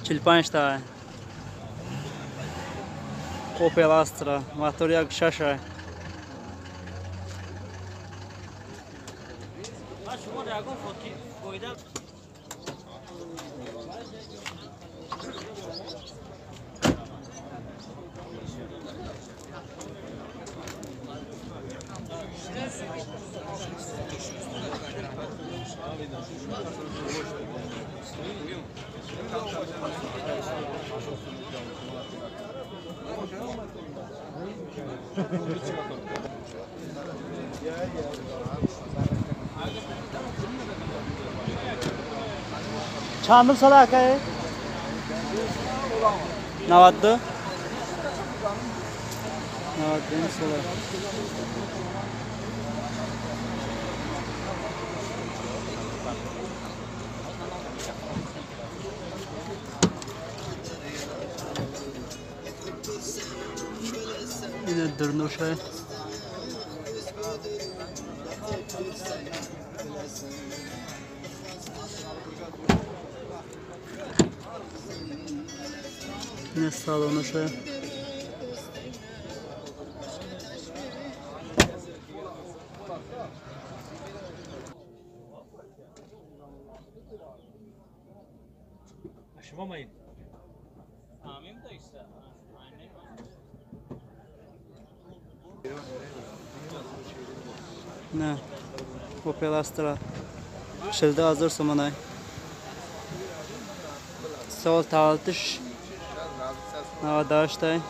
45 та. Opel Astra, мотор 1.6. Чандум сола акай? 92? 92 сола. Ина дурнушай. Ина салонушай. Не, Opel Astra 42 000 сомонай. Сол тавалтиш 98.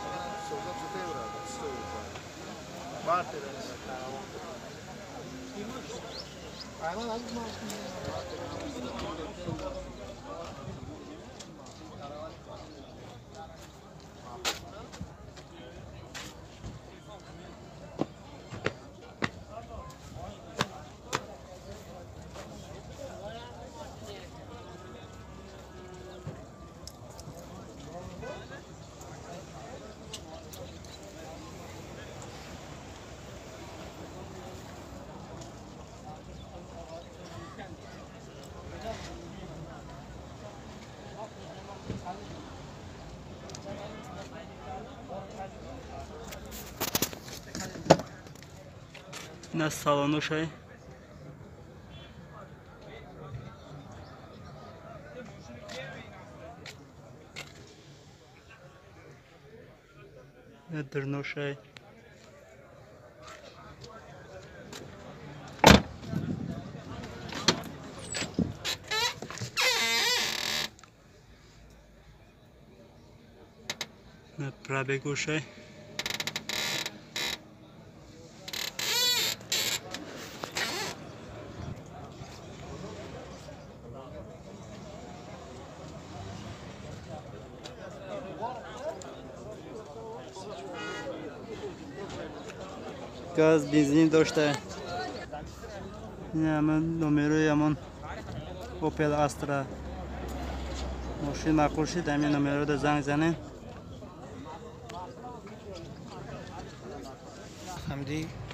На салонушай. Дурнушай. На пробегушай. Газ, бензин дошта. Ин ҳамон номерои ҳамон Opel Astra. Мошин маъқул шид, ҳамин номерода занг занем.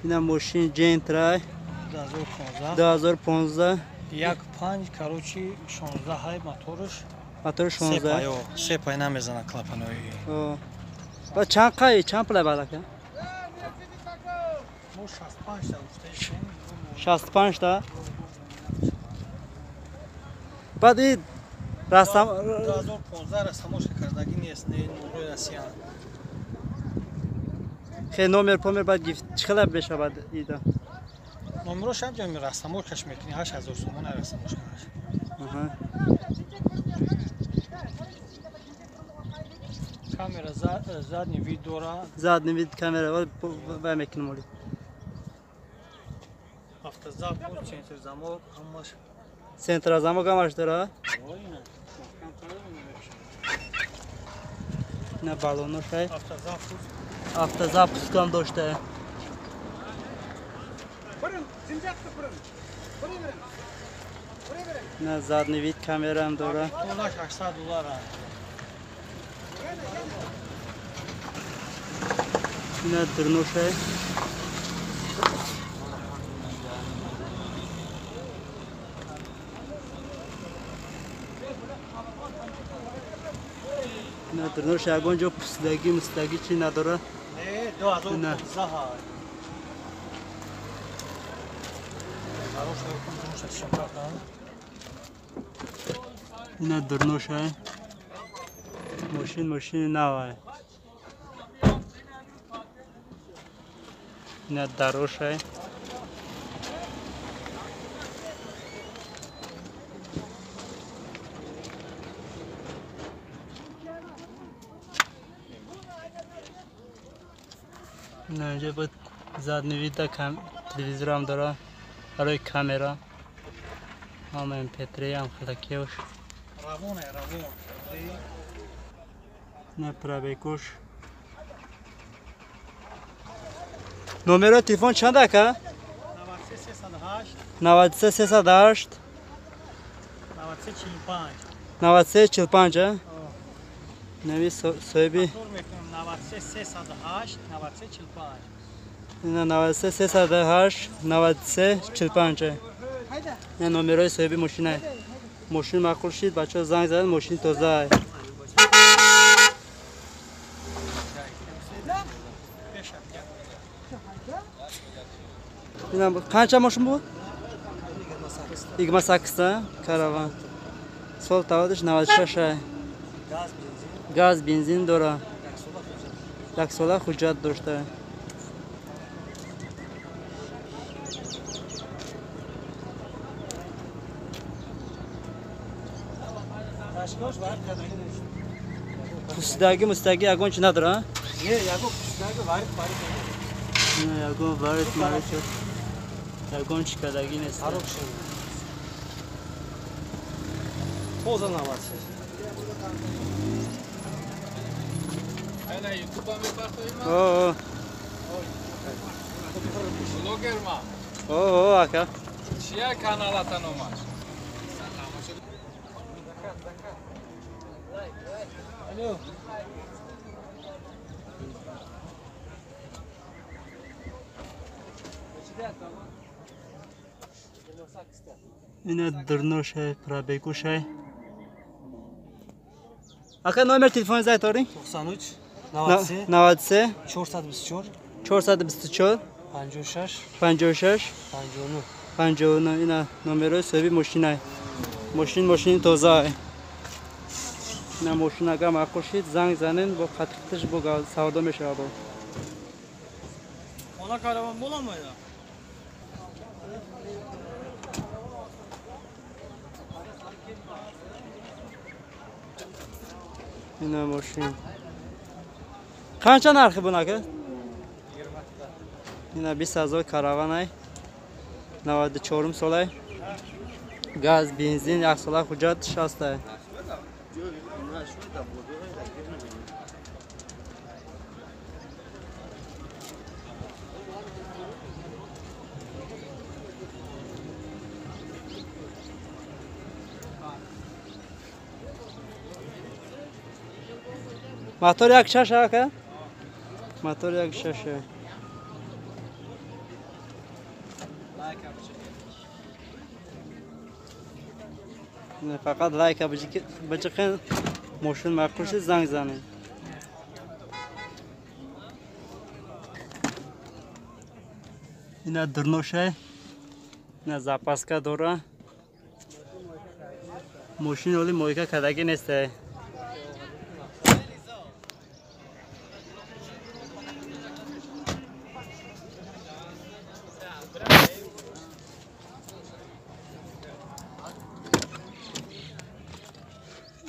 Ина мошин Gentra 2015. 1.5, короче, 16 ҳай моторш. Мотор 16. Се пай намезана клапанои. Ба чанд қай, чанд пулай балака? 65 та гуфтаишем. 65 та? Баъд и расам 2015 растамошка кардагӣ нест, не номерои Россия. Хе номер помер баъд гифт чӣ хела мешавад ида? Номерош ҳам ҷоми растамошкаш мекунӣ 8000 сомон растамошкаш. Аҳа. Камера задний вид дора. Задний вид камера вай мекунем оли. Автозапуск, центр замок, ҳамаш. Центр замок ҳамаш дора? На баллоношай. Автозапуск. Автозапуск ҳам дошта. На задний вид камера ҳам дора. Тоннаш $800. На дурношай. Дурнош ягон ҷо пусидагӣ, мусидагӣ чӣ надора? Не, 2015. Ина дурношай. Мошин мошини навай. Ина дарошай. Ина инҷа буд задний вида телевизорам дора барои камера. Ҳама MP3 ҳам хелакиёш. Равон равон. На пробегуш. Номеро телефон чанд ака? 93 308. 93 308. 93 45. 93 45, а? Нави соҳиби 93 308 93 45. Ина 93 308 93 45. Ина номерои соҳиби мошина. Мошин маъқул шид, бачаҳо занг заданд, мошин тоза. Ина қанча мошин буд? 28 караван. Сол таваллудаш 96. Газ, бензин дора. Як сола ҳуҷҷат дошта. Пусидагӣ, мусидагӣ ягон чи надора? Не, ягон пусидагӣ варид марид. Не, ягон варид марид ягон чи кардагӣ нест. Тоза 96. О, блогерма. О, ака. Чия каналата номаш? Алло. Ина дурношай, пробегушай. Ака номер телефони зай торин? 93 93 93 424 424 56 56 59 59. Ина номерои соҳиби мошинай. Мошин мошини тозаай. Ина мошин агар маъқул шид, занг занен, бо қатиқтиш бо савдо мешавад. Хона караван боламайда. Ина мошин. Қанча нархи бун ака? Ина 20 000 караванай. 94 солай. Газ, бензин, як сола ҳуҷҷат 60. Мотор як шаш ака? Мотор як шаш. Не фақат лайка биҷиқен, мошин маъқул шид, занг занед. Ина дурношай. Ина запаска дора. Мошин оли мойка кардагӣ нестай.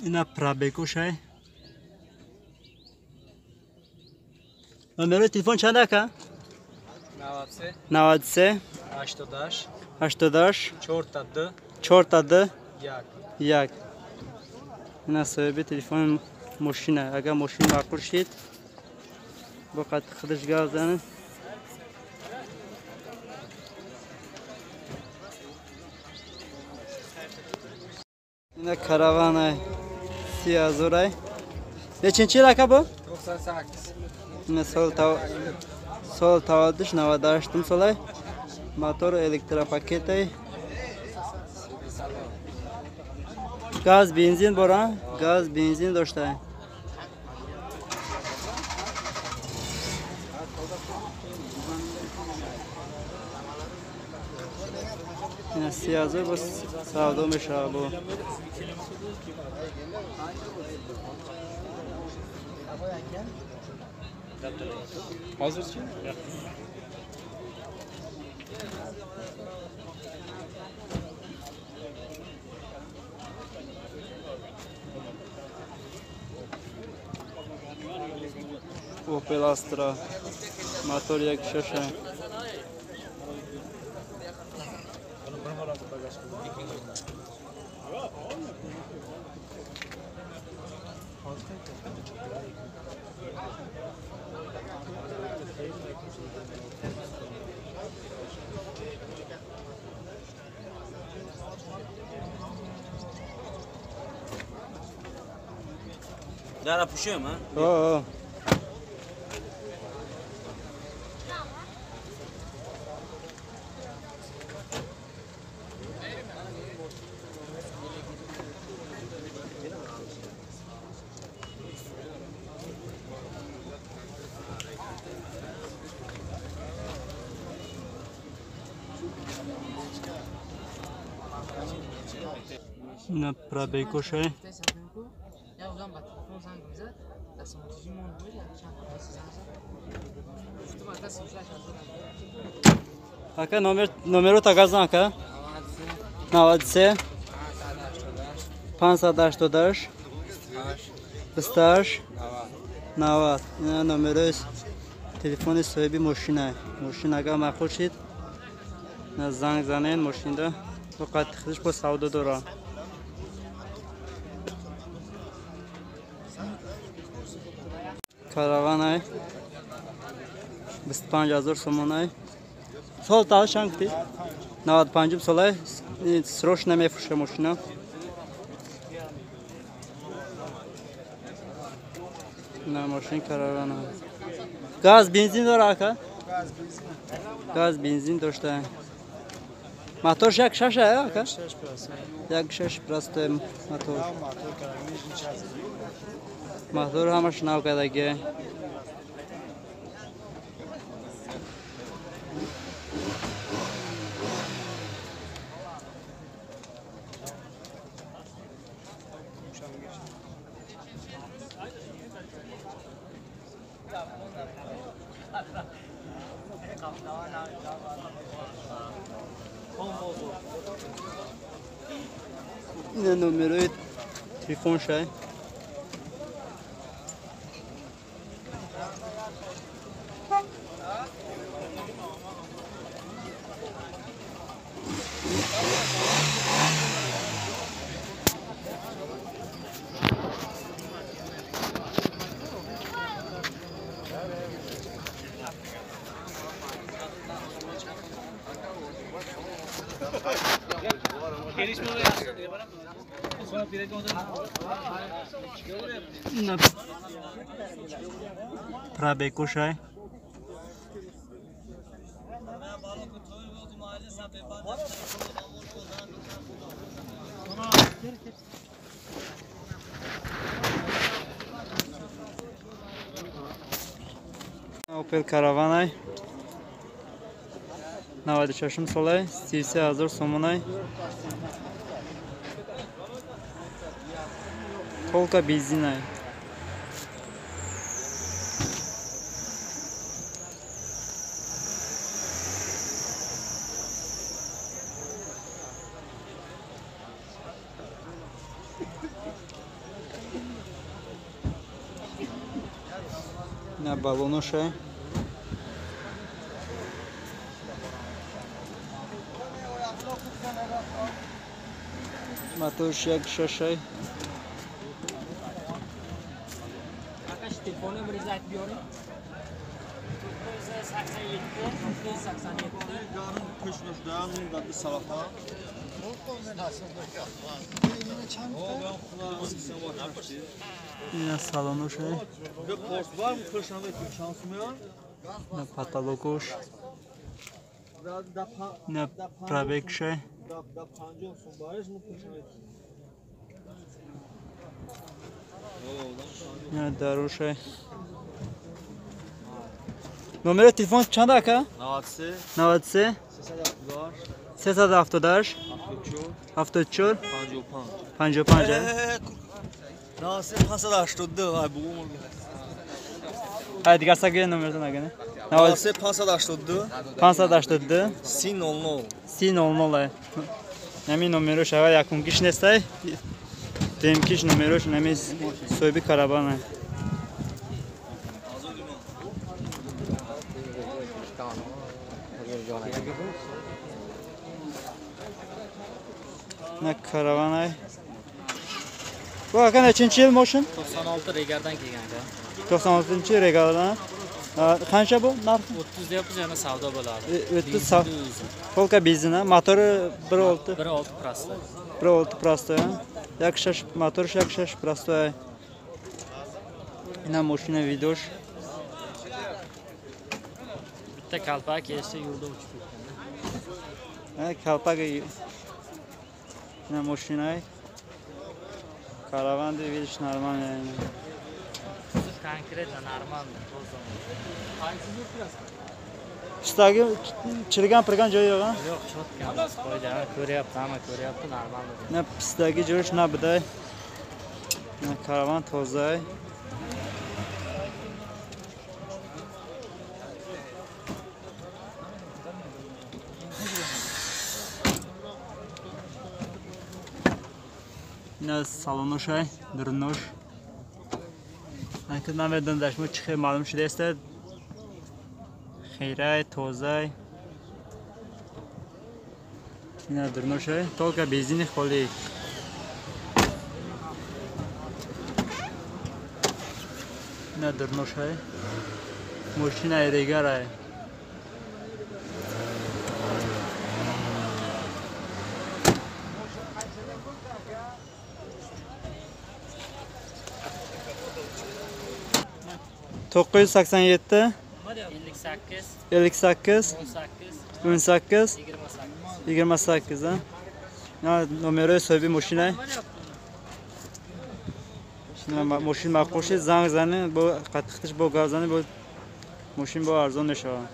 Ина пробегушай. Номерои телефон чанд ака? 93 93 88 88 42 42 1 1. Ина соҳиби телефони мошина. Агар мошин маъқул шид, бо қати худаш гап занед. Ина караванай 30 000. Нечинчи ака бу? 98. Ина сол таваллудаш 98 солай. Мотор электропакетай. Газ, бензин бора? Газ, бензин доштай. Ина 30,000 бо савдо мешавад бо. Opel Astra мотор 1.6. Dara puşuyor mu? Ha. На пробегоше. Ака номеру тагазан ака? 93 588 28 90. Ина номерои телефони соҳиби мошина. Мошин агар маъқул шид, на занг занен мошинда. Фақат худаш бо савдо дора. Караванай 25,000 сомонай. Сол та чанд гуфтӣ? 95 солай. Срош намефурӯша мошина. На мошин каравана. Газ бензин дора ака? Газ бензин дошта. Мотор 1.6 ака? 1.6 простой мотор. Мотор ҳамаш нав кардагӣ. Ина номерои телефон шай. Пробегошай. Opel Caravana 96 солай, 33,000 сомонай. Только бензинай. На баллоношай. Мотор 1.6. Ина салоношай. На потолокош. На пробегшай. На дарушай. Номери телефон чанд ака? 93 93 378 74 55. 93 582 ай бугум. Ай дигар сагӯя номертон агане. 93 582 582 30 00 30 00 ай. Нами номерош ава якумкиш нестай. Демкиш номерош нами соҳиби караван ай. На караван ай. Bu aka nechinchi yil moshin? 96 regardan kelgan aka. 96 regardan. Qancha bu narxi? 30 deyapmiz, yana savdo bo'ladi. 30 Сколько бензина? Motori 1.6. 1.6 простой. 1.6 простой. 1.6 мотор, 1.6 простой. Ина mashina видош. Bitta kalpak kelsa yo'lda uchib ketgan. Ha, kalpak ина mashina. Караван видишь нормально. Конкретно нормально, toza. Pistagi chirigan pirgan joyi yo'q, ha? Yo'q, cho'tka emas, qo'ydi, ko'ryapti, hamma ko'ryapti, normal. Na pistagi joyish na biday. Na karavan toza. Ина салоношай, дурнош. Ки намедонам дар шумо чӣ хел маълум шудааст. Хейрай, тозай. Ина дурношай, только бензини холӣ. Ина дурношай. Мошинаи регарай. 987 58 58 18 18 28 ha? Номерои соҳиби мошина. Мошин мақбул шид, занг занед, бо қатиқтиш бо гап занед, бо мошин бо арзон мешавад.